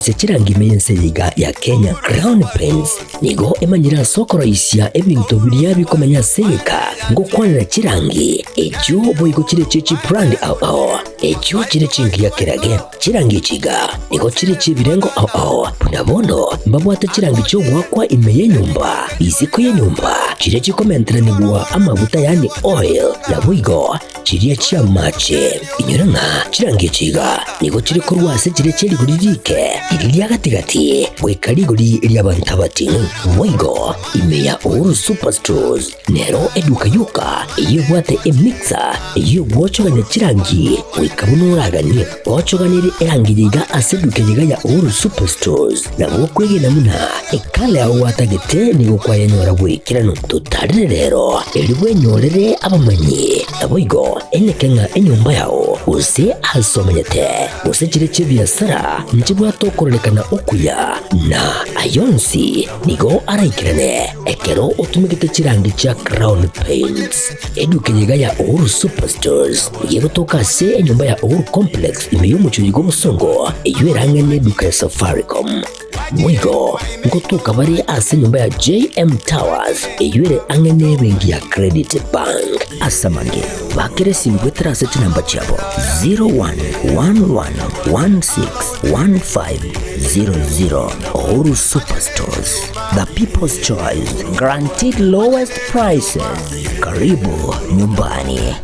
Ase chirangi ime y'ense eye iga ya Kenya, Crown Paints nigo emanyire ase okoroisia ebinto biria bikomenya ase egeka ngokwanera chirangi echio boigo chire chie chibrand ao ao echio chire chingiya kerage. Chirangi echi iga nigo chire chi'ebirengo ao ao buna bono mbabwate chirangi chi'ogoakwa ime y'enyomba, isiko y'enyomba, chiria chikomenteranigwa amaguta yaani oil, naboigo Chiria chi'amache. Inyora ng'a chirangi echi iga nigo chire korwa ase chiria chie rigori riike, riria ria gati-gati, goika rigori ri'abanto abating'u. Boigo, ime ya Uhuru Superstores nero eduka yoka eyio ebwate emixer eyio egwochogania chirangi goika buna oraganie. Gochoganerie erangi eye iga ase eduka eye iga ya Uhuru Superstores, nabo okwegena buna ekala yao gwatagete nigo kwayenyora bw'ekeranu. Totarire rero, erio bwenyorere abamanyi, naboigo eneke ng'a enyomba yao, gose aase omenyete, gose chire chi'ebiasara nchibwate okororekana okuya, na ay'onsi nigo araikerane ekero otumegete chirangi chia Crown Paints. Eduka eye iga ya Uhuru Superstores nigo egotoka ase enyomba ya Uhuru Complex ime y'omochie oyo bw'obosongo, eyio erang'ane eduka ya Safaricom. Boigo ngotoka bare ase enyomba ya JM Towers eyio ere ang'e n'ebenki ya Credit Bank. Ase amange, bakera esimi goetera ase chinamba chiabo 0111161500. Uhuru Superstores, the people's choice, guaranteed lowest prices. Karibu nyumbani.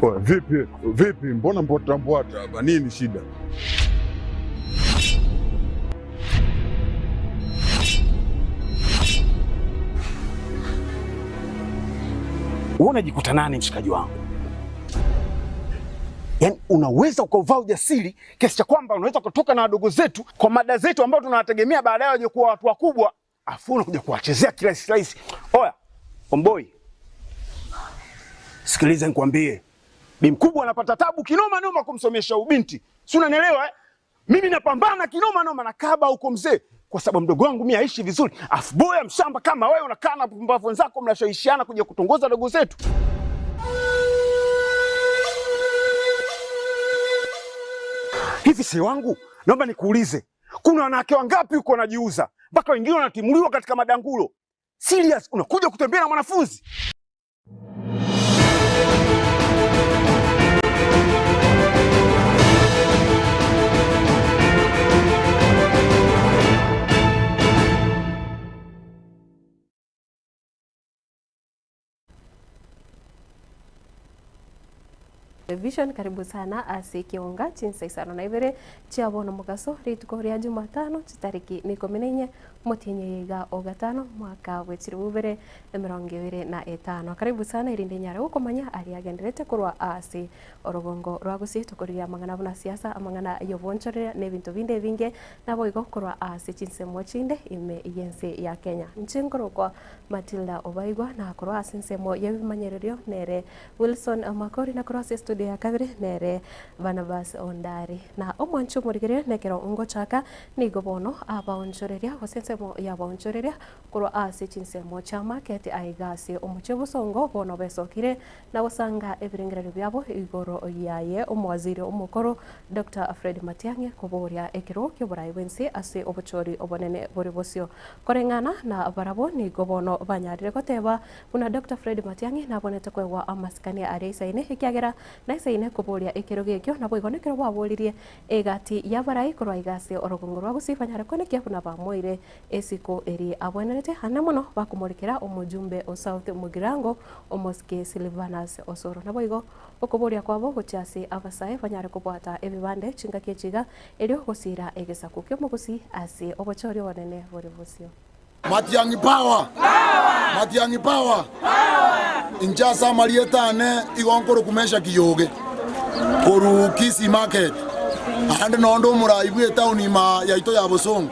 Oya, vipi vipi, mbona mbwata mbwata hapa? Nini shida? Wewe unajikuta nani mshikaji wangu? Yaani unaweza ukauvaa ujasiri kiasi cha kwamba unaweza kutoka na wadogo zetu kwa mada zetu ambao tunawategemea baadaye waje kuwa watu wakubwa, afu unakuja kuwachezea kirahisi rahisi. Oya, omboi, sikiliza nikwambie, bi mkubwa anapata tabu kinoma noma kumsomesha ubinti, si unanielewa eh? Mimi napambana kinoma noma na kaba huko mzee, kwa sababu mdogo wangu mimi aishi vizuri, afu boya mshamba kama wewe unakaa na pumbavu wenzako mnashawishiana kuja kutongoza dogo zetu. Hivi si wangu, naomba nikuulize, kuna wanawake wangapi huko wanajiuza mpaka wengine wanatimuliwa katika madangulo? Serious, unakuja kutembea na mwanafunzi? Television karibu sana ase ekeonga chinsa isano na ibere chia bono mogaso rituko ria jumatano chitariki na ikomi na inye omotienyi oyo iga o gatano mwaka bwe chilifu ibere emerongo ebere na etano. Karibu sana erinde nyare gokomanya aria agenderete korwa ase orogongo rwa gusii tokorigia amang'ana buna siasa amang'ana y'obonchoreria na ebinto binde ebinge naboigo korwa ase chinsemo chinde ime y'ense ya Kenya. Inche nkorokwa Matilda Obaigwa na korwa ase ensemo y'ebimanyererio nere Wilson Makori na korwa ase estudio ya kabere nere Barnabas Ondari. Na omwanchi omorigereria nekero ngochaka nigo bono abaonchoreria gose ensemo y'abaonchoreria korwa ase chinsemo chia market aiga ase omochie obosongo bono besokire na gosanga ebirengererio biabo igoro yaye omowaziri omokoro Doctor Fred Matiang'i koboria ekerogo ki'oborai bw'ense ase obochori obonene bore bosio. Koreng'ana na barabwo nigo bono banyarire goteba buna Doctor Fred Matiang'i nabonete koegwa amasikani aria aisaine ekiagera naisaine koboria ekerogo ekio naboigo nekero bwaboririe egati y'abarai korwa iga ase orogongo rwa Gusii banyare koenekia buna bamoire esiko eria abwenerete ande mono bakomorikera omojumbe o South Mugirango omosike Silvanus Osoro naboigo Okoboria kwabo gochia ase abasae banyare kobwata ebibande chingaki echi iga, erio gosiira egesaku ki'omogusi ase obochori obonene bore bosio. Matiang'i power! Matiang'i power! Inche ase amarieta ane igo nkorokwa Meshaki Yoge korwa Kisii Market, naende nonde omorai bw'etaoni ima yaito ya Bosongo.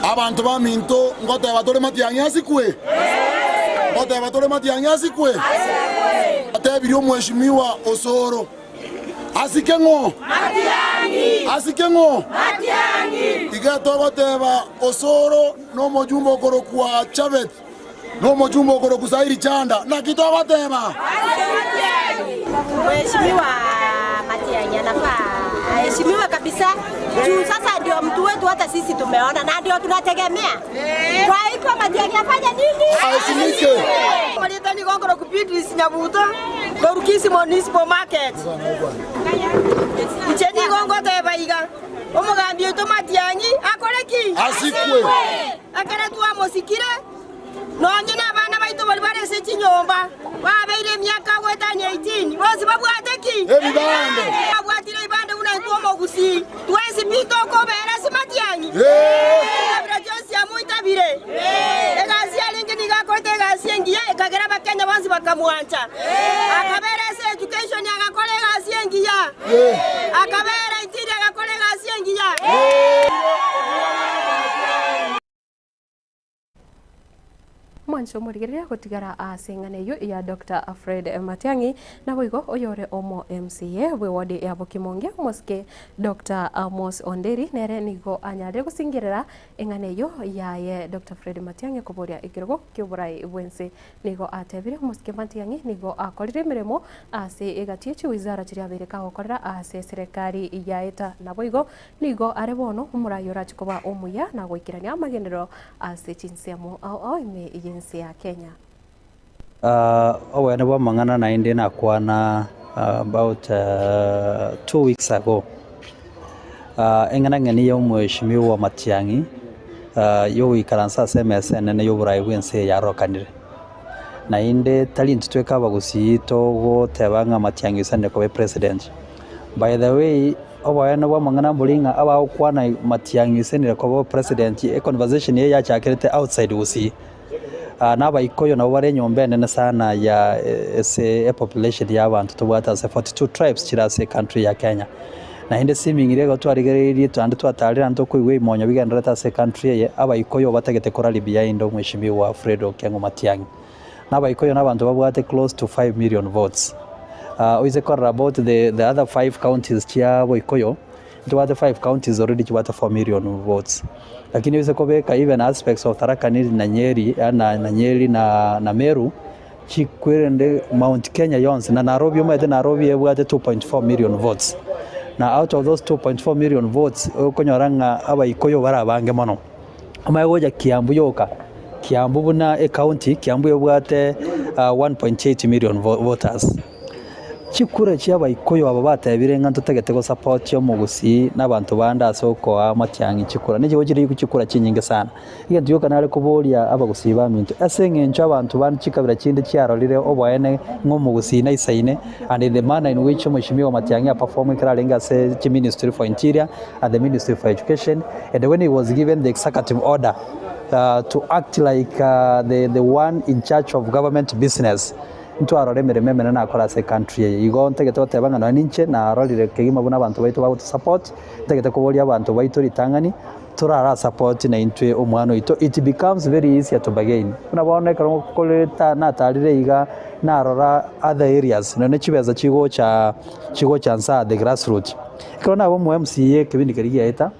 Abanto baminto ngoteba tore Matiang'i asikwe? Ngoteba tore Matiang'i asikwe? Atebirie omweshimiwa Osoro. Asike ng'o? Asike ng'o? Iga togoteba Osoro nomojumbe okorokwa Chabet, nomojumbe okorokwa Sairi Chanda. Naki togoteba? Mheshimiwa Matiang'i anafaa aheshimiwe kabisa juu sasa ndio mtu wetu, hata sisi tumeona na ndio tunategemea. Kwa hivyo Matiang'i afanye nini? Aheshimike. Marieta nigo nkorokwa Beatrice Nyabuto korwa Kisii Municipal Market. Inche nigo ngoteba iga, omogambi oito Matiang'i akore ki? Asikwe. Ekero twamosikire, nonye nabana baito baria bare ase chinyomba, babeire emiaka goetania 18, bonsi babwate ki? Ebibande. Babwatire ebibande buna intwe omogusii, twensi pi tokobera ase Matiang'i. Chikabira chionsi amoitabire. Egasi yarenge nigo akorete egasi engiya ekagera Abakenya bonsi bakamwancha. Akabera ase education agakora egasi engiya. Akabera interior agakora egasi engiya. Mwanche omorigereria gotigara ase eng'ana eyio ya Doctor Fred Matiang'i, naboigo oyore omo MCA bw'eward ya Bokimonge omosike Doctor Amos Onderi nere nigo anyarire gosingerera eng'ana eyio yaye Doctor Fred Matiang'i koboria ekerogo ki'oborai bw'ense. Nigo atebire omosike Matiang'i nigo akorire emeremo ase egati ye chiwizara chiria abeire kagokorera ase eserekari yaeta naboigo Nigo are bono omoraai orache koba omuya na goikerania amagenderero ase chinsemo ao ao ime y'ense ya Kenya. Oboene bw'amang'ana naende nakwana about 2 weeks ago, eng'enang'eni ya omweshimiwa Matiang'i yogoikaransa ase emesa enene y'oboraai bw'ense eye yarokanire. Naende tari intwe tweka abagusii togoteba ng'a Matiang'i oisanire koba epresident. By the way, oboene bw'amang'ana mbori ng'a abagokwana Matiang'i oisanire koba president, econversation eye yachakerete outside Gusii. Na abaikoyo nabo bare enyomba enene sana ya ase epopulation ya abanto tobwate ase 42 tribes chire ase ecountry ya Kenya. Naende seemingly ekero twarigereirie naende twatarire naende tokoigwa ebimonyo bigendererete ase ecountry eye, abaikoyo batagete korally behind omweshimiwa Fred Okengo Matiang'i. Na abaikoyo na abanto babwate close to 5 million votes. Oise korora about the the other five counties chia boikoyo, ntobwate five counties already chibwate 4 million votes. Lakini oise kobeka even aspects of Tharaka Nithi na Nyeri na na Nyeri na na Meru, chikwerende Mount Kenya yonsi na Nairobi omanyete Nairobi ebwate 2.4 million votes. Na out of those 2.4 million votes, okonyora ng'a abaikoyo bare abange mono. Omanye gocha Kiambu yoka, Kiambu buna ecounty, Kiambu ebwate 1.8 million voters. Chikura chia abaikoyo aba batebire ng'a ntotagete gosupport omogusii na abanto bande ase okoa amatiang'i chikura, nigo chire chikura chinyinge sana. Egento gioka nare koboria abagusii baminto, ase eng'encho abanto bande chikabira chinde chiarorire oboene ng'a omogusii naisaine and in the manner in which omweshimiwa Matiang'i aperform ekero arenge ase chiministry for interior and the ministry for education and when he was given the executive order to act like the the one in charge of government business ntwarora emeremo emenene nakora ase ecountry eye. Igo ntagete goteba ng'a nonye ninche narorire kegima buna abanto baito bagotosupport, ntagete koboria abanto baito ritang'ani torara support naintwe omwana oito it becomes very easier to bargain. Buna bono ekero nkoreta natarire iga narora other areas nonye chibesa chigocha chigocha nsa the grass root. Ekero naba omo MCA ekebindi keria giaeta,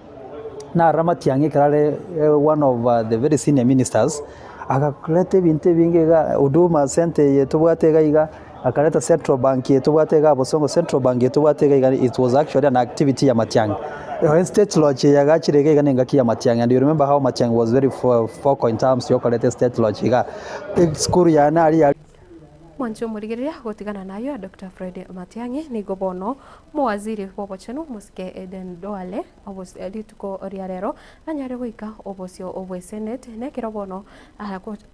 narora Matiang'i ekero are one of the very senior ministers, Agakoreta ebinto ebinge iga, Huduma Centre eye tobwate iga iga, akareta Central Bank eye tobwate iga Bosongo Central Bank eye tobwate iga iga, it was actually an activity ya Matiang'i. Nonya State Lodge eye yagachire iga iga na engaki ya Matiang'i and you remember how Matiang'i was very vocal in terms ya okoreta State Lodge iga. Esukuru yane aria. Mwanche omorigereria gotigana nayo Doctor Fred Matiang'i nigo bono omowaziri bw'obochenu omosike Eden Duale rituko ria rero anyare goika obosio bwe Senate nekero bono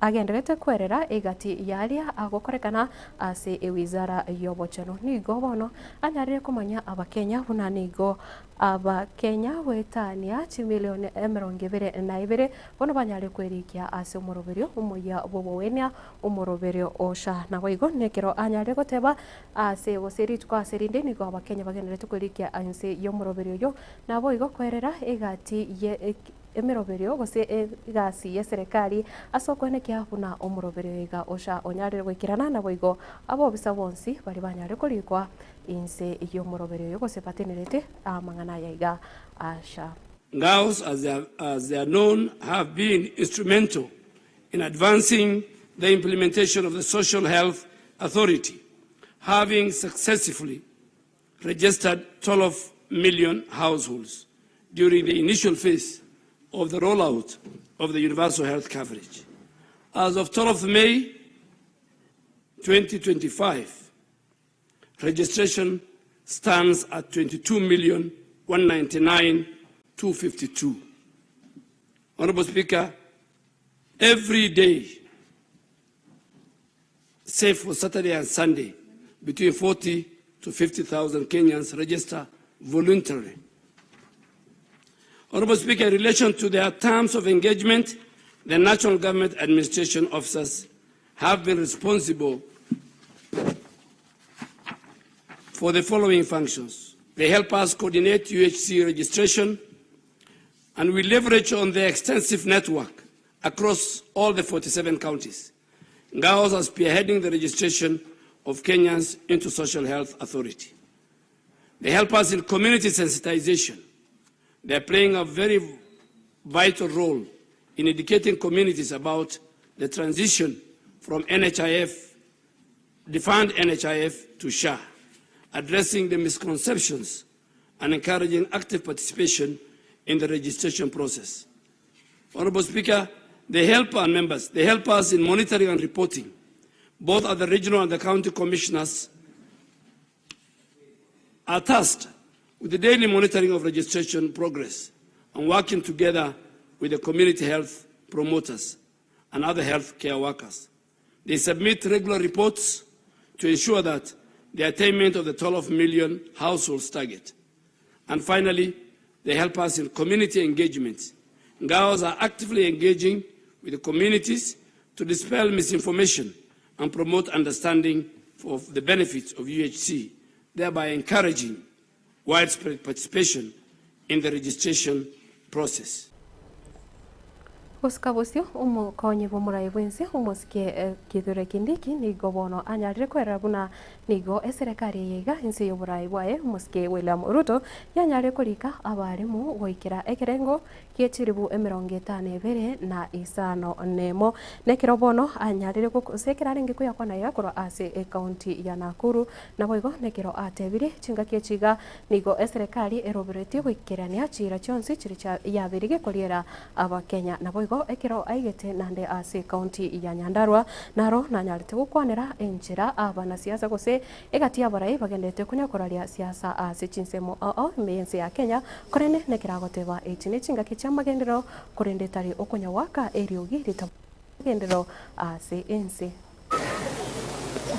agenderete kwerera egati yaria agokorekana ase ewizara y'obochenu. Nigo bono anyarire komanya abakenya buna nigo abakenya goetania chimilioni 22 bono banyare kwerikia ase omoroberio omoyia bw'obowenia omoroberio osha. Naboigo nekero anyarire goteba ase gose rituko ase rinde nigo abakenya bagenderete kwerikia inse y'omoroberio oyo naboigo kwerera egati ye. emeroberio gose egasi y'eserekari ase okoenekia buna omoroberio iga osha onyarire goikerana naboigo abobisa bonsi bari banyare korikwa inse y'omoroberio oyo gose batenerete amang'ana aya iga asha. NGAOs, as they are known, have been instrumental in advancing the implementation of the Social Health Authority, having successfully registered 12 million households during the initial phase of the rollout of the universal health coverage. As of 12th May 2025, registration stands at 22,199,252. Honorable Speaker, every day, save for Saturday and Sunday, between 40 to 50,000 Kenyans register voluntarily. Honorable Speaker, in relation to their terms of engagement, the National Government Administration officers have been responsible for the following functions. They help us coordinate UHC registration, and we leverage on their extensive network across all the 47 counties. NGAOs are spearheading the registration of Kenyans into Social Health Authority. They help us in community sensitization. They are playing a very vital role in educating communities about the transition from NHIF, defined NHIF to SHA, addressing the misconceptions and encouraging active participation in the registration process. Honorable Speaker, they help our members. They help us in monitoring and reporting, both at the regional and the county commissioners are tasked with the daily monitoring of registration progress and working together with the community health promoters and other health care workers. They submit regular reports to ensure that the attainment of the 12 million households target. And finally, they help us in community engagement. NGAOs are actively engaging with the communities to dispel misinformation and promote understanding of the benefits of UHC, thereby encouraging widespread participation in the registration process. Gosika bosio omokonyi bw'omorai bw'ense omosike Kithure Kindiki nigo bono anyarire kwerera buna nigo eserekari eye iga ense y'oborai bwaye omosike William Ruto yanyarire korika abarimu goikera ekerengo gie chiribu 52 na isano nemo nekero bono anyarire gose ekero arenge koyakwana iga korwa ase ekaunti ya Nakuru naboigo nekero atebire chingaki echi iga nigo eserekari eroberetie goikerania chira chionsi chiri yaberige koriera abakenya naboigo ekero aigete nande ase ekaunti ya Nyandarua naro nanyarete gokwanera enchera abanasiasa gose egati y'abarai bagendete konya koraria siasa ase chinsemo oo ime y'ense ya Kenya korende nekero agoteba echi ne chingaki chiamagenderero korende tari okonyawaka eriogi ritagenderero ase ense.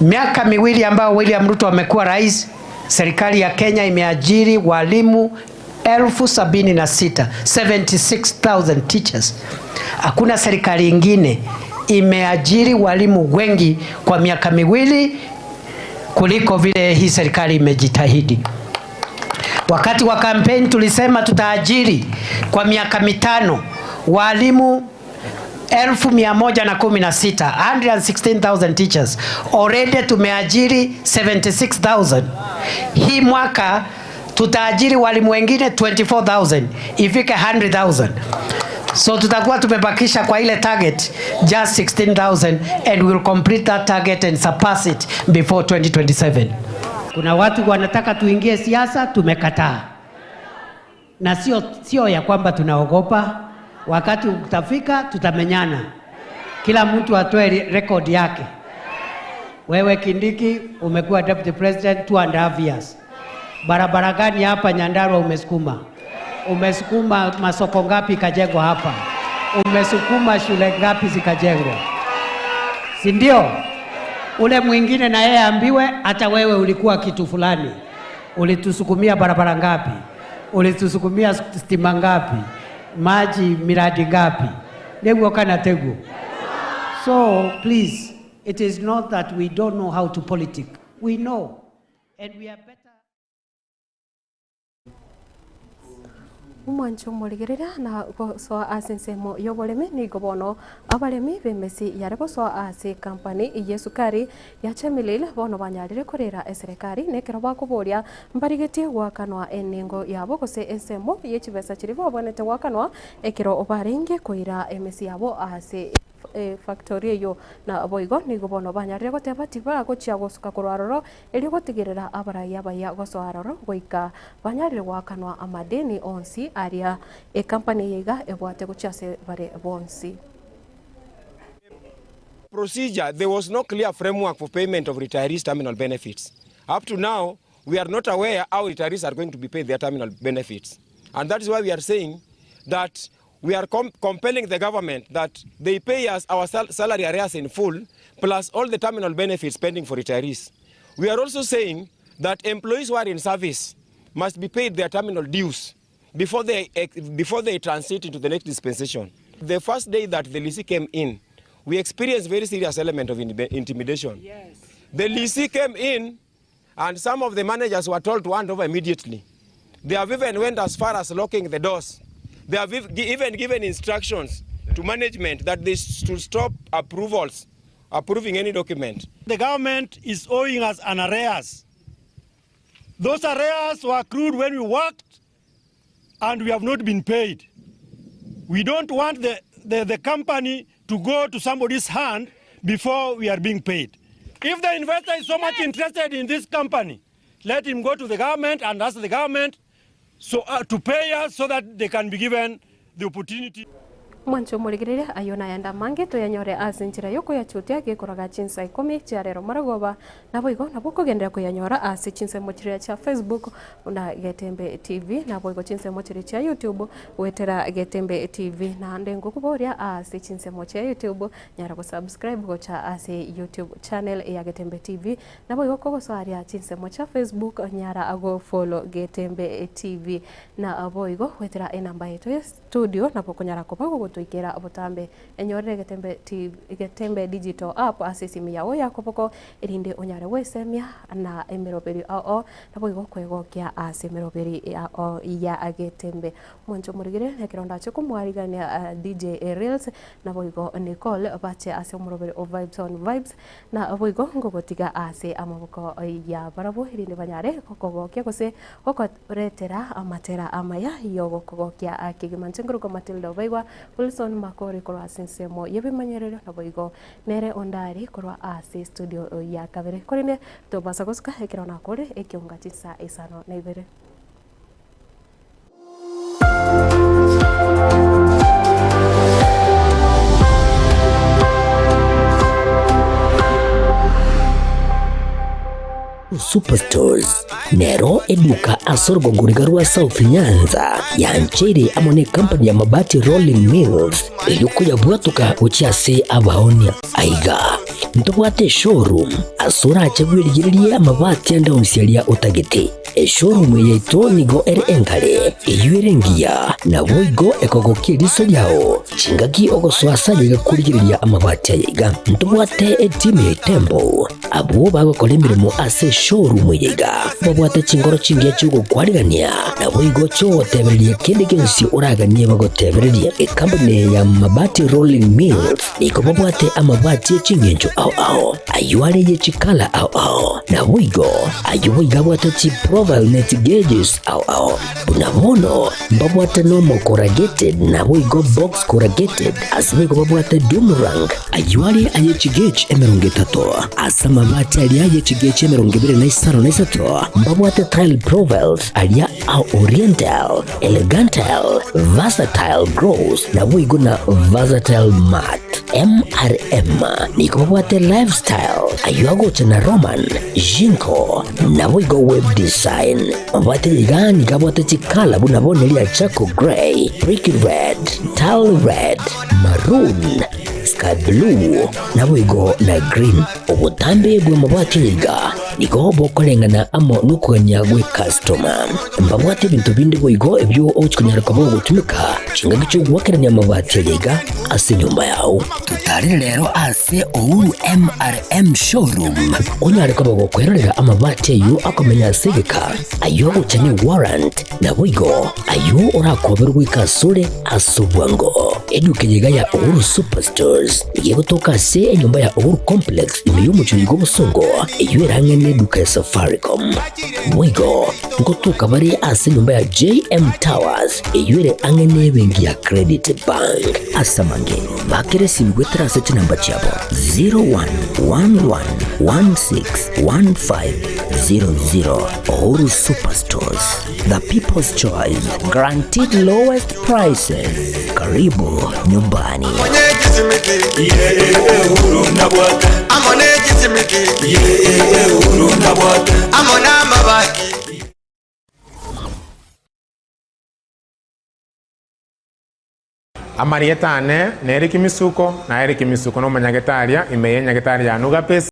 Miaka miwili ambayo William Ruto amekuwa rais, serikali ya Kenya imeajiri walimu 76,000, 76,000 teachers. Hakuna serikali ingine imeajiri walimu wengi kwa miaka miwili kuliko vile hii serikali imejitahidi. Wakati wa kampeni tulisema tutaajiri kwa miaka 5 walimu 116,000, 116,000 teachers. Already tumeajiri 76,000. Hii mwaka tutaajiri walimu wengine 24,000, ifike 100,000. So tutakuwa tumebakisha kwa ile target just 16,000 and we will complete that target and surpass it before 2027. Kuna watu wanataka tuingie siasa, tumekataa. Na sio ya kwamba tunaogopa. Wakati utafika tutamenyana. Kila mtu atoe record yake. Wewe Kindiki umekuwa deputy president 2.5 years. Barabara gani hapa Nyandarua umesukuma? Umesukuma masoko ngapi ikajengwa hapa? Umesukuma shule ngapi zikajengwa? Si ndio? Ule mwingine na yeye ambiwe hata wewe ulikuwa kitu fulani. Ulitusukumia barabara ngapi? Ulitusukumia stima ngapi? Maji miradi ngapi? Neguo kana tegu. So please, it is not that we don't know how to politic. We know. And we are better. Omwancho omorigereria na gosoa ase ensemo y'oboremi nigo bono abaremi b'emesi yare gosoa ase ekampani y'esukari ya Chemelil bono banyarire korera eserekari nekero bakoboria mbarigetie goakanwa enengo yabo gose ensemo ye chibesa chiria babwenerete goakanwa ekero barenge koira emesi yabo ase efactory eyio. Naboigo nigo bono banyarire goteba tibagochia gosuka korwa aroro erio gotigerera abarai abaya gosoa aroro goika banyarire goakanwa amadeni onsi aria ekampani eye iga ebwate gochia ase bare bonsi. Procedure, there was no clear framework for payment of retirees terminal benefits. Up to now, we are not aware how retirees are going to be paid their terminal benefits. And that is why we are saying that we are com compelling the government that they pay us our sal salary arrears in full, plus all the terminal benefits pending for retirees. We are also saying that employees who are in service must be paid their terminal dues before they, before they transit into the next dispensation. The first day that the lessee came in, we experienced very serious element of intimidation. Yes. The lessee came in and some of the managers were told to hand over immediately. They have even went as far as locking the doors. They have even given instructions to management that they should stop approvals, approving any document. The government is owing us an arrears. Those arrears were accrued when we worked and we have not been paid. We don't want the, the, the company to go to somebody's hand before we are being paid. If the investor is so much interested in this company, let him go to the government and ask the government so, uh, to pay us so that they can be given the opportunity. Mwanche omorigereria ayio nayande amange toyanyore ase enchera y'okoyachutia gekoraga chinsa ikomi chia rero marogoba, naboigo nabo okogenderera koyanyora ase chinsemo chiria chia Facebook buna Getembe TV, naboigo chinsemo chiria chia YouTube goetera Getembe TV. Naende ngokoboria ase chinsemo chia YouTube nyara gosubscribe gocha ase YouTube channel ya Getembe TV, naboigo kogosoa aria chinsemo chia Facebook nyara gofollow Getembe TV. Naboigo goetera enamba yaito ya Studio nabo okonyara koba gogotoikera botambe. Enyorere Getembe TV, Getembe Digital App ase esimi yao ya koboko erinde onyare gwesemia na emeroberi ao naboigo kwegokia ase emeroberi yao ya Getembe. Mwanche omorigere nekero ndache komwarigania DJ Reels naboigo Nicole bache ase omoroberi o Vibes on Vibes Naboigo ngogotiga ase amaboko ya barabwo, erinde banyare gokogokia gose gokoretera amatera amaya y'ogokogokia kegima. Inche nkorokwa Matilda Obaigwa, Wilson Makori korwa ase ensemo y'ebimanyererio, naboigo nere Ondari korwa ase studio ya kabere. Korende tobasa gosuka ekero nakore ekionga chinsa isano na ibere. Superstores nero eduka ase orogongo riga rwa South Nyanza yancheire amo ne company ya Mabati Rolling Mills erio koyabwatoka gochia ase abaonia. Aiga ntobwate eshowroom ase orache bwerigererie amabati ande onsi aria otagete. Eshowroom yaito nigo ere enkare, eyio ere engiya, naboigo ekogokia eriso riao chingaki ogosoa ase aye korigereria amabati aya iga. Ntobwate etimu ya Itembo, abwo bagokora emeremo ase eshowroom eye iga, babwate chingoro chingiya chi'ogokwarigania, naboigo chi'ogotebereria kende gionsi oraganie bagotebererie. Ekampuni ya Mabati Rolling Mills nigo babwate amabati e chingencho ao ao, ayio are ye chikala ao ao, naboigo Ayio boigo abwate chiprofile ne chigeges ao ao. Buna bono mbabwate normal corrugated naboigo box corrugated ase boigo babwate doom rank. Ayio are aye chigauge 30 ase amabati aria aye chigauge 23 mbabwate tile profiles aria a oriental, elegantal, versatile gloss naboigo na versatile matte. MRM nigo babwate lifestyle ayio agocha na Roman, Jinko naboigo web design. Mabwate iga nigo abwate chikala buna bono eria charcoal grey, brick red, tile red, maroon, sky blue naboigo na green. Obotambe bw'amabwate iga nigo bokoreng'ana amo nokogania gw'ekastoma. Mbabwate ebinto binde boigo ebio ogochi konyara koba ogotumeka chingaki chi'ogoakerania amabati aya iga ase enyomba yao. Totarire rero ase Uhuru MRM Showroom onyare koba gokwerorera amabati ayio akomenya ase egeka, ayio agocha ne warrant, naboigo ayio orakoberwe goika asore ase obwango. Eduka eye iga ya Uhuru Superstores nigo egotoka ase enyomba ya Uhuru Complex ime y'omochie oiga obosongo, eyio erang'e neduka ya Safaricom. Boigo ngotoka bare ase enyomba ya JM Towers eyio ere ang'e nebenki ya Credit Bank. Ase amange, bakera esimi goetera ase chinamba chiabo 0111161500. Uhuru Superstores, the people's choice, guaranteed lowest prices. Karibu nyumbani. Amarieta ane nere Kimisuko, na Eric Misuko nomonyagetari ime y'enyagetari ya Nuga Pesa.